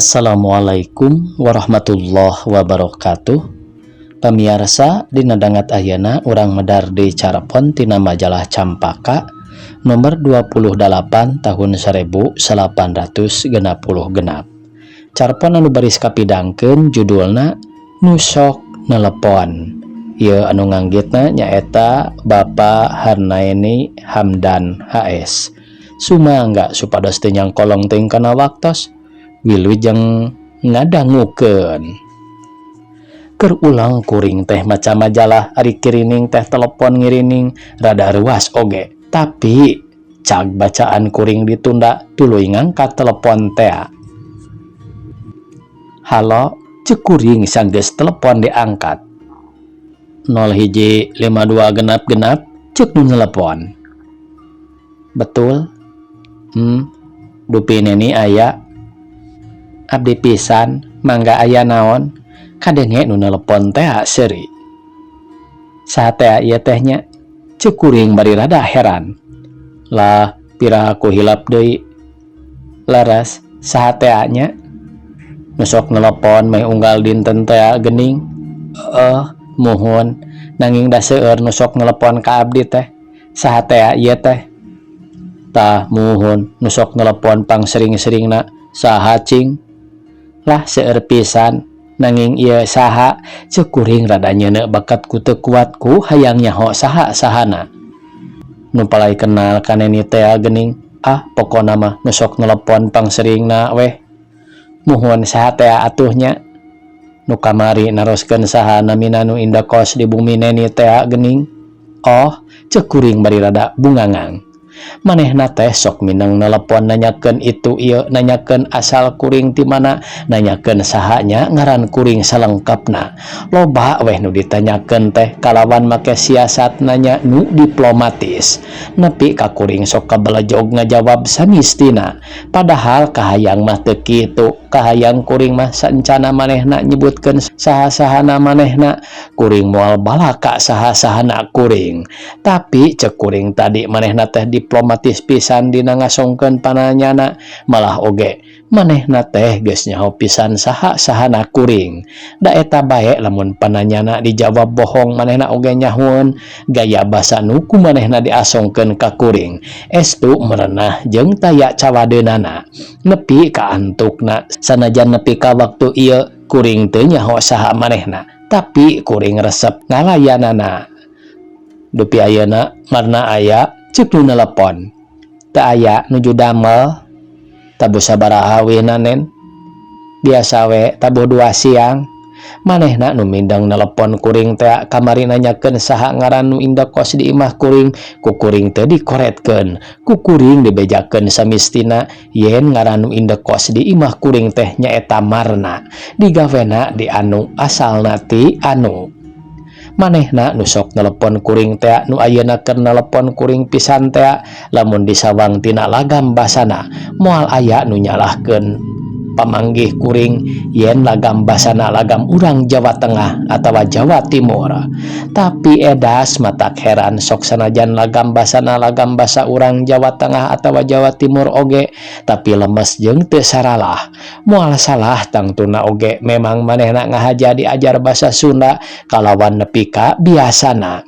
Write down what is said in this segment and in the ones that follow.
Assalamualaikum warahmatullahi wabarakatuh. Pamiarsa, dina dangat ayeuna urang medar di carpon tina majalah Campaka nomor 28 tahun 1866. Carpon anu baris kapidangkeun judulna "Nu Sok Nelepon". Ieu anu nganggitna nyaeta Bapak Harnaini Hamdan HS. Sumangga supados teu nyangkolong teuing kana waktos, wilujeng ngadangukeun. Keur ulang kuring teh maca majalah, ari kirining teh telepon ngirining, rada ruas oge, tapi cag bacaan kuring ditunda, tuluy ngangkat telepon tea. "Halo," cek kuring sanggeus telepon diangkat. "0152 genap genap," cek nu nelepon. "Betul? Dupi Neni aya?" "Abdi pisan, mangga, aya naon?" Kadenge nu nelepon teh seuri. "Saha teh ieu teh nya?" cek kuring bari rada heran. "Lah, piraku hilap deui." "Leres, saha teh nya nu sok nelepon meh unggal dinten teh geuning?" "Eh, muhun, nanging da seueur nu sok nelepon ka abdi teh. Saha teh ieu teh?" "Tah, muhun, nu sok nelepon pang sering-seringna saha cing?" "Lah, seueur pisan, nanging ieu saha?" cek kuring rada nyeuneu bakat ku teu kuat ku hayang nyaho saha sahana nu palai kenal ka Neni teh geuning. "Ah, pokona mah nu sok nelepon pang seringna weh." "Muhun, saha teh atuh nya?" "Nu kamari naroskeun saha namina nu indekos di bumi Neni teh geuning." "Oh," cek kuring bari rada bungangang. Manehna teh sok mineng nelepon, nanyakeun itu ieu, nanyakeun asal kuring ti mana, nanyakeun sahanya ngaran kuring salengkapna. Loba weh nu ditanyakeun teh kalawan make siasat nanya nu diplomatis, nepi ka kuring sok kabelejog ngajawab samistina. Padahal kahayang mah teu kitu. Kahayang kuring mah saencana manehna nyebutkeun saha-sahana manehna, kuring moal balaka saha-sahana kuring. Tapi cek kuring tadi, manehna teh diplomatis pisan dina ngasongkeun pananyana. Malah oge manehna teh geus nyaho pisan saha sahana kuring. Da eta bae, lamun pananyana dijawab bohong, manehna oge nyahoeun. Gaya basa nu ku manehna diasongkeun ka kuring estu merenah jeung taya cawadeunana nepi ka antukna. Sanajan nepi ka waktu ieu kuring teu nyaho saha manehna, tapi kuring resep ngalayanana. "Dupi ayeuna Marna aya?" cek nu nelepon. "Teu aya, nuju damel." "Tabuh sabaraha awihna, Nen?" "Biasa we, tabuh 2 siang." Manehna nu mindeng nelepon kuring teh kamari nanyakeun saha ngaran nu indekos di imah kuring, ku kuring teu dikoretkeun. Ku kuring dibejakeun samistina yen ngaran nu indekos di imah kuring teh nyaeta Marna, digawena di anu, asalna ti anu. Manehna nu sok nelepon kuring teh, nu ayeuna keur nelepon kuring pisan teh, lamun disawang tina lagam basana, moal aya nu nyalahkeun pamanggih kuring yen lagam basana lagam urang Jawa Tengah atawa Jawa Timur. Tapi edas, matak heran, sok sanajan lagam basana lagam basa urang Jawa Tengah atawa Jawa Timur oge, tapi lemes jeung teu saralah. Moal salah tangtuna oge, memang manehna ngahaja diajar basa Sunda kalawan nepi ka biasana.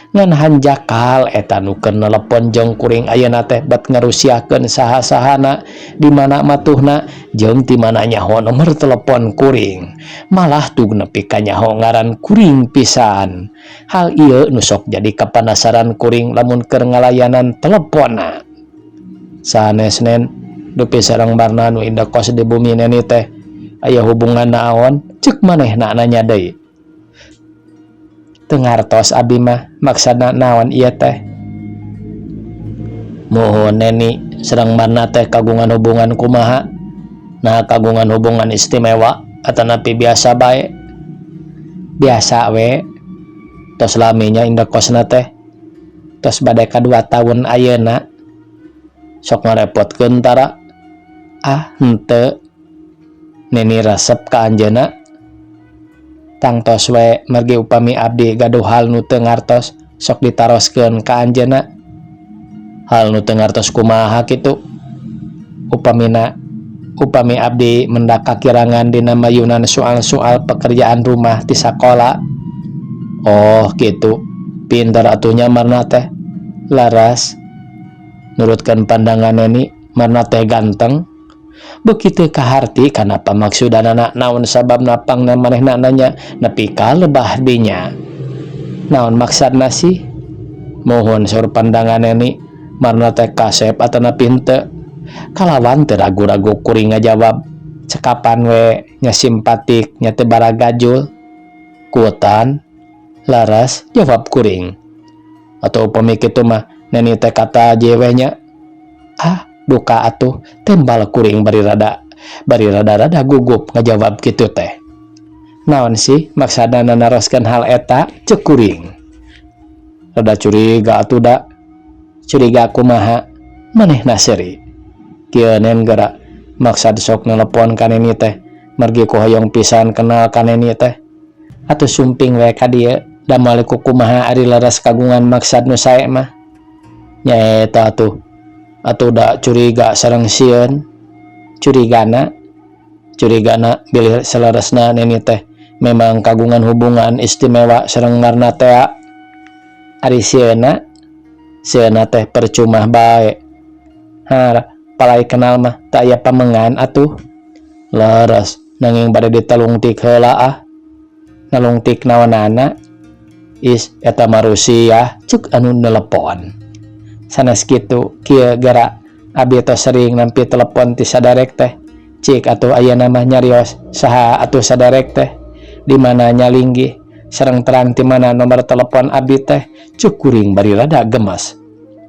Ngan hanjakal eta nu keur nelepon jeung kuring ayeuna teh bet ngarusiakeun saha-sahana, di mana matuhna, jeung ti mana nyaho nomor telepon kuring, malah tug nepi ka nyaho ngaran kuring pisan. Hal ieu nu sok jadi kapanasaran kuring lamun keur ngalayanan teleponna. "Sanes, Nen, dupi sareng Marna nu indekos di bumi Neni teh aya hubungan naon?" cek manehna nanya deui. "Teu ngartos abi mah, maksudna naon ieu teh?" "Muhun, Neni sareng Marna teh kagungan hubungan kumaha? Nah, kagungan hubungan istimewa atanapi biasa bae?" "Biasa we." "Tos lami nya indekosna teh?" "Tos bade ka 2 tahun ayeuna." "Sok ngarepotkeun tara?" "Ah, henteu." "Neni resep ka anjeunna?" "Tangtos we, mergi upami abdi gaduh hal nu teu ngartos, sok ditaroskeun ka anjeunna." "Hal nu teu ngartos kumaha kitu?" "Upamina Upami abdi mendak kakirangan dina mayunan soal-soal pekerjaan rumah ti sakola. Oh gitu, pintar atuh nya Marna teh. Laras, nurutkeun pandangan Neni, Marna teh ganteng. Beuki teu kaharti kana pamaksudanana, naon sababna pangna manehna nanya nepi ka lebah dinya. Naon maksudna sih? Muhun, saur pandangan Neni, Marna teh kasep atanapi henteu? Kalawan teu ragu-ragu kuring ngajawab, cekapan we nya, simpatik nya, teu baragajul. Kutan, laras, jawab kuring. Atau upami kitu mah Neni teh kata jewe nya? Ah, duka atuh, tembal kuring bari rada-rada gugup ngajawab kitu teh. Naon sih maksudna naroskeun hal eta? Cek kuring. Rada curiga atuh da. Curiga kumaha? Manehna seuri. Kieu, Nen, geura maksad sok nelepon ka Neni teh margi ku hoyong pisan kenal ka Neni teh. Atuh sumping we ka dieu da, moal kumaha ari leres kagungan maksad nu sae mah. Nyaeta atuh. Atuh da curiga sareng sieun. Curigana? Curigana bilih saleresna Neni teh memang kagungan hubungan istimewa sareng Marna tea. Ari sieuna? Sieuna teh percuma bae. Har palai kenal mah teu aya pamengan atuh. Leres, nanging bade ditalungtik heula ah. Nalungtik naonana? Is, eta mah rusiah, cuk anu nelepon. Sanes kitu, kieu geura, abi tos sering nampi telepon ti saderek teh. Cik atuh ayeuna mah nyarios saha atuh saderek teh? Di mana nya linggih? Sareng terang ti mana nomor telepon abi teh? Cuk kuring bari rada gemes.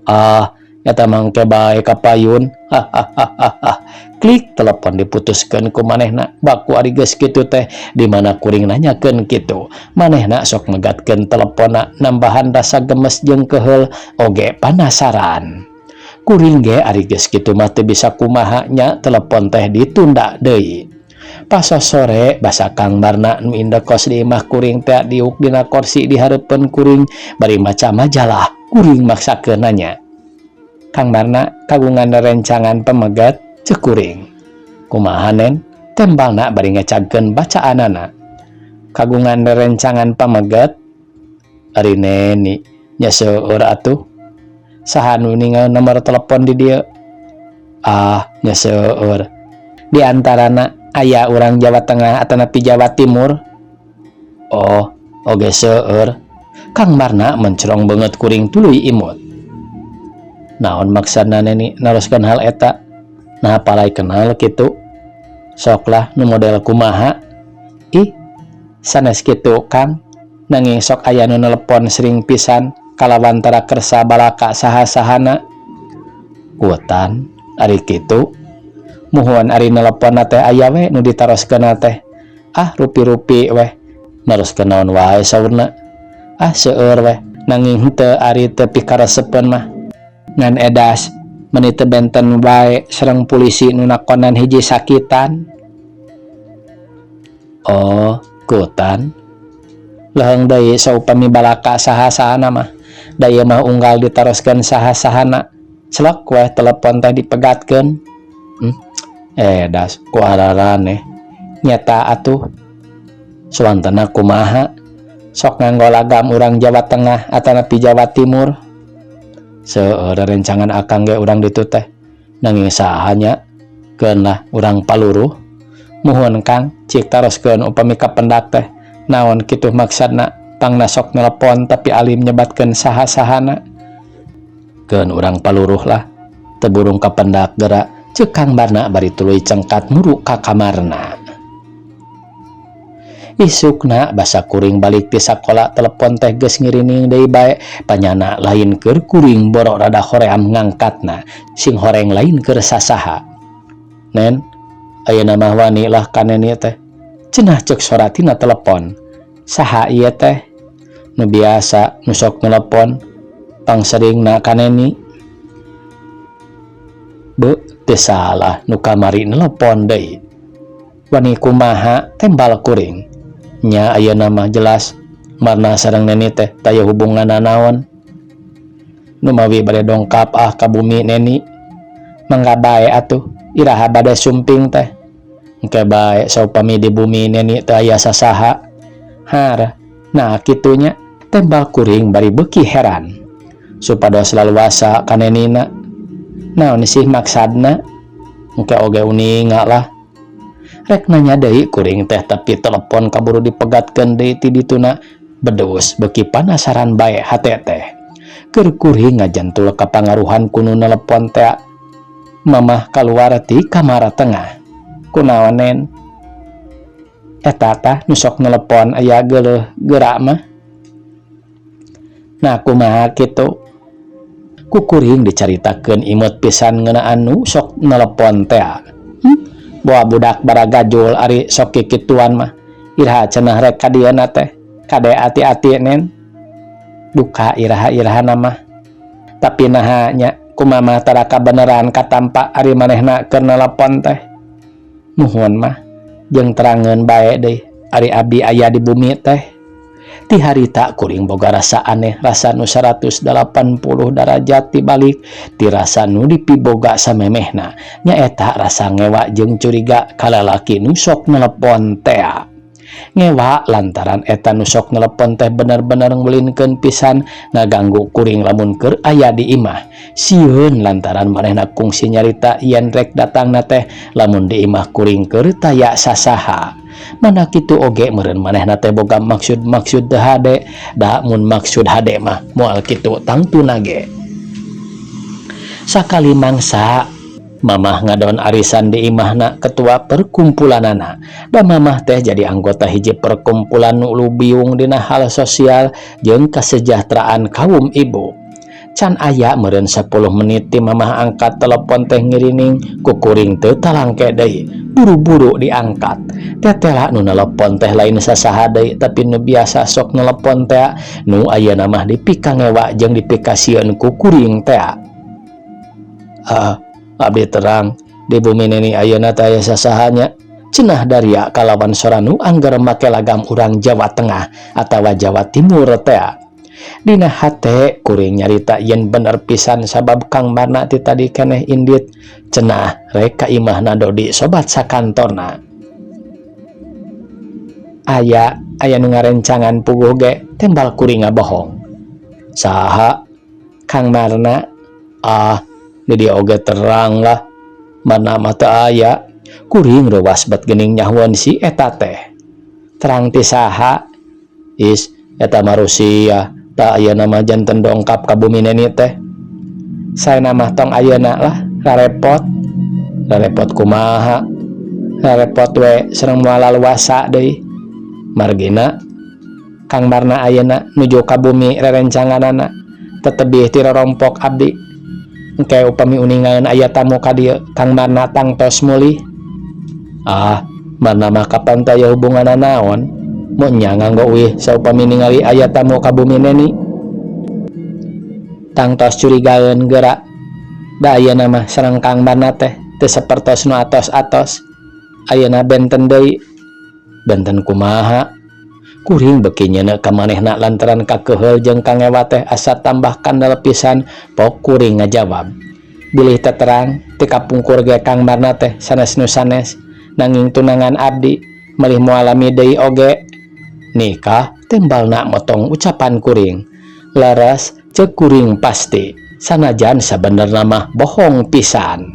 Ah, eta mah engke bae kapayun. Hahaha. Klik, telepon diputuskeun ku manehna. Baku ari geus kitu teh, di mana kuring nanyakeun kitu, manehna sok megatkeun teleponna, nambahan rasa gemes jeung keheul oge panasaran. Kuring ge ari geus kitu mah teu bisa kumaha nya, telepon teh ditunda deui. Pas sore, basa Kang Marna nu indekos di imah kuring teh diuk dina korsi di hareupeun kuring bari maca majalah. Kuring maksakeun nanya. Kang Marna kagungan rencangan pameget? Cek kuring. Kumaha, Nen? Tembalna bari ngecagkeun bacaanana. Kagungan rencangan pameget? Ari Neni nya seueur atuh. Saha nu ningal nomor telepon di dieu? Ah, nya seueur. Di antarana aya urang Jawa Tengah atanapi Jawa Timur? Oh, oge seueur. Kang Marna mencerong beungeut kuring tuluy imut. Naon maksudna Neni naroskeun hal eta? Nah, palai kenal kitu. Sok lah, nu model kumaha? Ih, sanes kitu, Kang. Nanging sok aya nu nelepon sering pisan kalawan tara kersa balaka saha-sahana. Kutan, ari kitu. Muhun, ari nelepon teh aya we nu ditaroskeun teh. Ah, rupi-rupi weh. Naroskeun naon wae saurna? Ah, seueur weh. Nanging henteu ari teu pikaresepeun mah. Ngan edas, meuni teu benten wae sareng polisi nu nakonan hiji sakitan. Oh, kutan. Leuheung deui saupami balaka saha-sahana mah. Da ieu mah unggal ditaroskeun saha-sahana, celek weh telepon teh dipegatkeun. Edas ku araraneh. Nyata atuh. Suantana kumaha? Sok nganggo lagam urang Jawa Tengah atanapi Jawa Timur? Seueur rencangan akang ge urang ditu teh. Nanging saha nya? Keun lah, urang paluruh. Muhun, Kang, cik taroskeun upami kapendak teh. Naon kitu maksudna pangna sok nelepon tapi alim nyebatkeun saha-sahana? Keun urang paluruh lah. Teu burung kapendak geura, ceuk Kang Barna bari tuluy cengkat muru ka kamarna. Isukna basa kuring balik ti sakola, telepon teh geus ngirining deui bae. Panyana lain keur kuring, boro rada hoream ngangkatna, sing horeng lain keur sasaha. Nen, ayeuna mah wani lah ka Neni teh. Cenah ceuk sora tina telepon. Saha ieu teh? Nu biasa nu sok nelepon pangseringna ka Neni. Beuh, teu salah nu kamari nelepon deui. Wani kumaha? Tembal kuring. Nya, ayeuna mah jelas Marna sareng Neni teh taya hubungan nanaon. Numawi bade dongkap ah ka bumi Neni. Mangga bae atuh. Iraha bade sumping teh? Engke bae saupami di bumi Neni teu aya sasaha. Har, nah kitu nya, tembal kuring bari beuki heran. Supados laluasa ka Nenina. Naon sih maksadna? Engke oge uninga lah. Rek nanya deui kuring teh, tapi telepon kaburu dipegatkeun deui ti dituna. Bedus beuki panasaran bae hate teh. Keur kuring ngajantul kapangaruhan ku nu nelepon teh, Mamah kaluar ti kamar tengah. Kunaon, Nen? Eta tah nu sok nelepon aya geuleuh geura mah. Nah, kumaha kitu? Ku kuring dicaritakeun imut pisan ngeunaan nu sok nelepon teh. Boa budak baragajul ari sok kikituan mah. Iraha cenah rek ka dieuna teh? Kade ati-ati, Nen. Duka iraha-irahana mah. Tapi naha nya ku Mamah tara kabeneran katampa ari manehna keur nelepon teh? Muhun, Mah, jeung terangeun bae deui ari abdi aya di bumi teh. Ti harita kuring boga rasa aneh, rasa nu 180 darajat tibalik ti rasa nu dipiboga samemehna, nyaeta rasa ngewa jeung curiga ka lalaki nu sok nelepon tea. Ngewa lantaran eta nu sok nelepon teh bener-bener ngulinkeun pisan ngaganggu kuring lamun keur aya di imah. Sieun lantaran manehna kungsi nyarita yen rek datangna teh lamun di imah kuring keur taya sasaha. Mana kitu oge meureun manehna teh boga maksud-maksud teu hade, da mun maksud hade mah moal kitu tangtuna ge. Sakali mangsa Mamah ngadon arisan di imahna ketua perkumpulanana. Da Mamah teh jadi anggota hiji perkumpulan nu lubiung dina hal sosial jeung kesejahteraan kaum ibu. Can aya meureun 10 menit ti Mamah angkat telepon teh ngirining, ku kuring teu talangke deui, buru-buru diangkat. Tetela nu nelepon teh lain sasaha deui tapi nu biasa sok nelepon teh, nu ayeuna mah dipikangewa jeung dipikasieun ku kuring teh. "Ah, abdi terang di bumi Neni ayeuna teh aya sasaha nya?" cenah daria kalawan sora nu angger make lagam urang Jawa Tengah atawa Jawa Timur teh. Dina hate kuring nyarita yen bener pisan sabab Kang Marna ti tadi keneh indit cenah rek ka imahna Dodi, sobat sakantorna. "Aya, aya nu ngarencangan puguh ge," tembal kuring ngabohong. "Saha?" "Kang Marna." "Ah, di dieu oge terang lah, Marna mah teu aya." Kuring reuwas bet geuning nyahoeun si eta teh. "Terang ti saha?" "Is, eta mah Rusia. Tah, ayeuna mah janten dongkap ka bumi Neni teh. Saena mah tong ayeuna lah, rarepot." "Rarepot kumaha?" "Rarepot we sareng moal laluasa deui." "Margina?" "Kang Marna ayeuna nuju ka bumi rerencanganana, tetebih ti rorompok abdi. Engke upami uningaeun aya tamu ka dieu, Kang Marna tangtos mulih." "Ah, Marna mah kapan teh aya hubunganna naon? Mun nya nganggo uih saupami ningali aya tamu ka bumi Neni. Tangtos curigaeun geura. Da ayeuna mah sareng Kang Marna teh teu sapertos nu atos-atos. Ayeuna benten deui." "Benten kumaha?" Kuring beuki nyeuneu ka manehna lantaran kakeheul jeung kangewa teh asa tambah kandel pisan, pok kuring ngajawab. "Bilih teu terang ti kapungkur ge Kang Marna teh sanes nu sanes, nanging tunangan abdi melih moal lami deui oge." "Nikah?" tembalna motong ucapan kuring. "Leres," ceuk kuring pasti, sanajan sabenerna mah bohong pisan.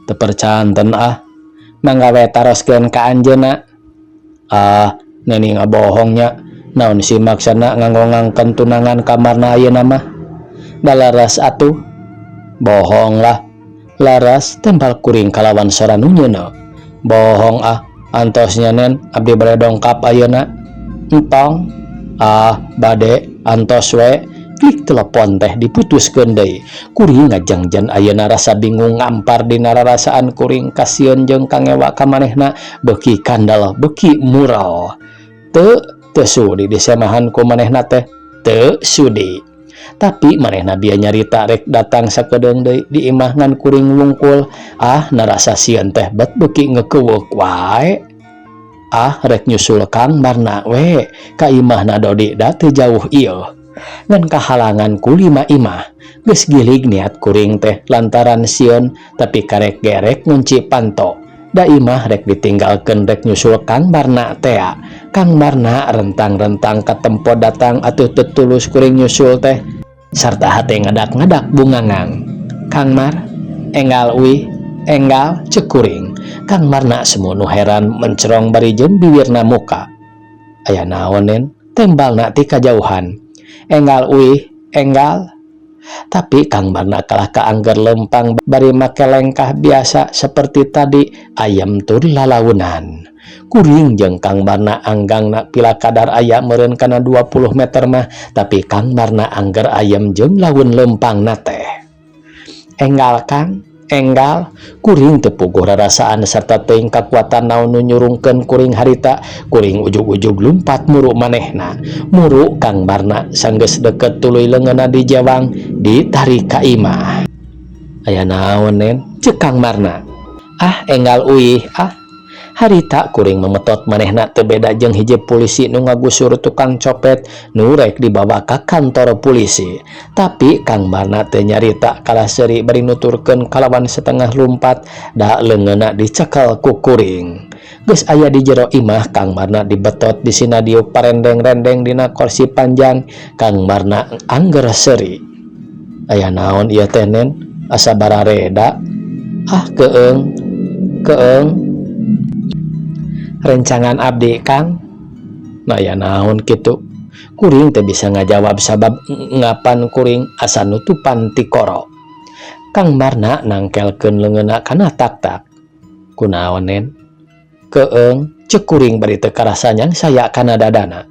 "Teu percanten ah." "Mangga we taroskeun ka anjeunna." "Ah, Neni ngabohong nya. Naon sih maksana nganggo ngangken tunangan ka Marna ayeuna mah?" "Da leres atuh." "Bohong lah." "Leres," tembal kuring kalawan sora nu nyeuneu. "Bohong ah. Antos nya, Nen, abdi bade dongkap ayeuna." "Entong." "Ah, bade antos we." Klik, telepon teh diputuskeun deui. Kuring ngajangjan ayeuna rasa bingung ngampar dina rarasaan kuring. Kasieun jeung kangewa ka manehna beuki kandel, beuki mural. Teu, teu sudi disemahan ku manehna teh, teu sudi. Tapi manehna bia nyarita rek datang sakedeung deui di imah ngan kuring wungkul. Ah, narasa sieun teh bet beuki ngekeuweuk wae. Ah, rek nyusul Kang Marna we ka imahna Dodi, da teu jauh ieu. Ngan kahalangan ku lima imah. Geus gilig niat kuring teh lantaran sieun, tapi karek ge rek ngunci panto. Da imah rek ditinggalkeun rek nyusul Kang Marna tea. Kang Marna rentang-rentang katempo datang, atuh teu tulus kuring nyusul teh. Sarta hate ngadak-ngadak bungangang. "Kang Mar, enggal uih, enggal," cek kuring. Kang Marna semunu heran, mencerong bari jeung bibirna muka. "Aya naon, Nen?" tembalna ti kajauhan. "Enggal uih, enggal." Tapi Kang Marna kalah ka angger lempang bari make lengkah biasa seperti tadi, ayem tur lalaunan. Kuring jeung Kang Marna anggangna pila kadar aya meureun kana 20 meter mah, tapi Kang Marna angger ayem jeung laun lempangna teh. "Enggal, Kang, enggal." Kuring teu puguh rarasaan sarta teuing kakuatan naon nu nyurungkeun kuring harita. Kuring ujug-ujug lumpat muru manehna. Muru Kang Marna, sanggeus deket tuluy leungeunna dijewang, ditarik ka imah. "Aya naon, Nen?" cek Kang Marna. "Ah, enggal uih ah." Harita kuring memetot manehna teu beda jeung hiji polisi nu ngagusur tukang copet nu rek dibawa ka kantor polisi. Tapi Kang Marna teu nyarita, kalah seuri bari nuturkeun kalawan setengah lumpat, da leungeunna dicekel ku kuring. Geus aya di jero imah, Kang Marna dibetot di sina diuk parendeng-rendeng dina kursi panjang. Kang Marna angger seuri. "Aya naon ieu teh, Nen? Asa barareda." "Ah, keeng, keeng. Rencangan abdi, Kang." "Nah, aya naon kitu?" Kuring teu bisa ngajawab sabab ngapan kuring asa nutupan tikoro. Kang Marna nangkelkeun leungeunna kana taktak. "Kunaon, Nen?" "Keeng," cek kuring bari teu karasa saya kana dadana.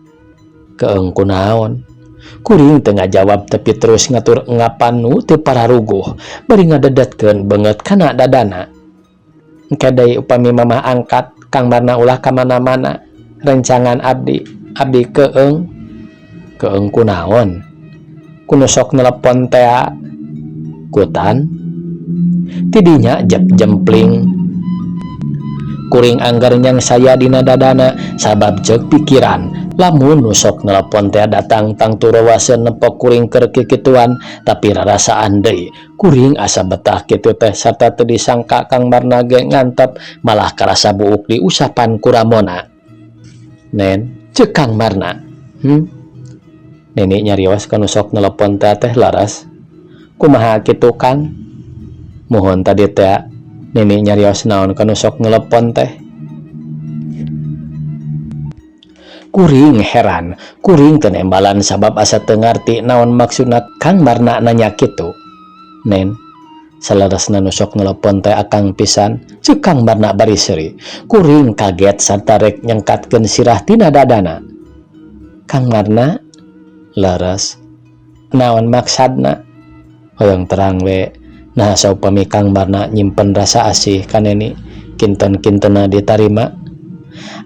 "Keeng kunaon?" Kuring teu ngajawab, tapi terus ngatur ngapan nu teu pararuguh bari ngadedetkeun beungeut kana dadana. "Engke deui upami Mamah angkat, Kang Marna ulah ka mana-mana. Rencangan abdi, abdi keeng." "Keeng kunaon?" "Ku nu sok nelepon tea." "Kutan?" Tidinya jep jempling. Kuring angger nyang saya dina dadana, sabab cek pikiran lamun nu sok nelepon teh datang tangtu rewaseun nempo kuring keur kikituan. Tapi rarasaan deui kuring asa betah kitu teh, sarta teu disangka Kang Marna ge ngantep, malah karasa buuk di usapan ku ramona. "Nen," cek Kang Marna. "Nini nyarios ka nu sok nelepon teh teh laras?" "Kumaha kitu, Kang?" "Muhun, tadi teh Nini nyarios naon ka nu sok nelepon teh?" Kuring heran, kuring teu nembalan sabab asa teu ngarti naon maksudna Kang Marna nanya kitu. "Nen, saleresna nu sok nelepon teh akang pisan," cek Kang Marna bari seuri. Kuring kaget sarta rek nyengkatkeun sirah tina dadana. "Kang Marna?" "Leres." "Naon maksadna?" "Hoyong terang we. Nah, saupami Kang Marna nyimpen rasa asih ka Neni, kinten-kintena ditarima?"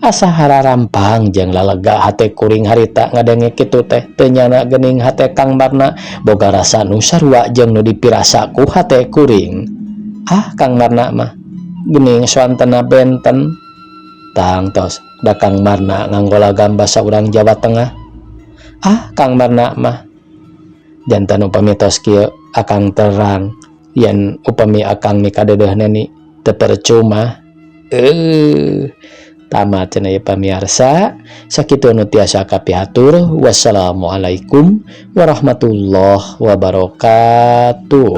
Asa hararampang jeung lalega hate kuring harita ngadenge kitu teh. Teu nyana geuning hate Kang Marna boga rasa nu sarua jeung nu dipirasa ku hate kuring. Ah, Kang Marna mah geuning soantena benten. Tangtos da Kang Marna nganggo lagam basa urang Jawa Tengah. Ah, Kang Marna mah jantan upami tos kieu akang terang yen upami akang mikadeudeeh Neni teu percuma. Tamat cenah ya, pamiarsa. Sakitu nu tiasa kapihatur. Wassalamualaikum warahmatullahi wabarakatuh.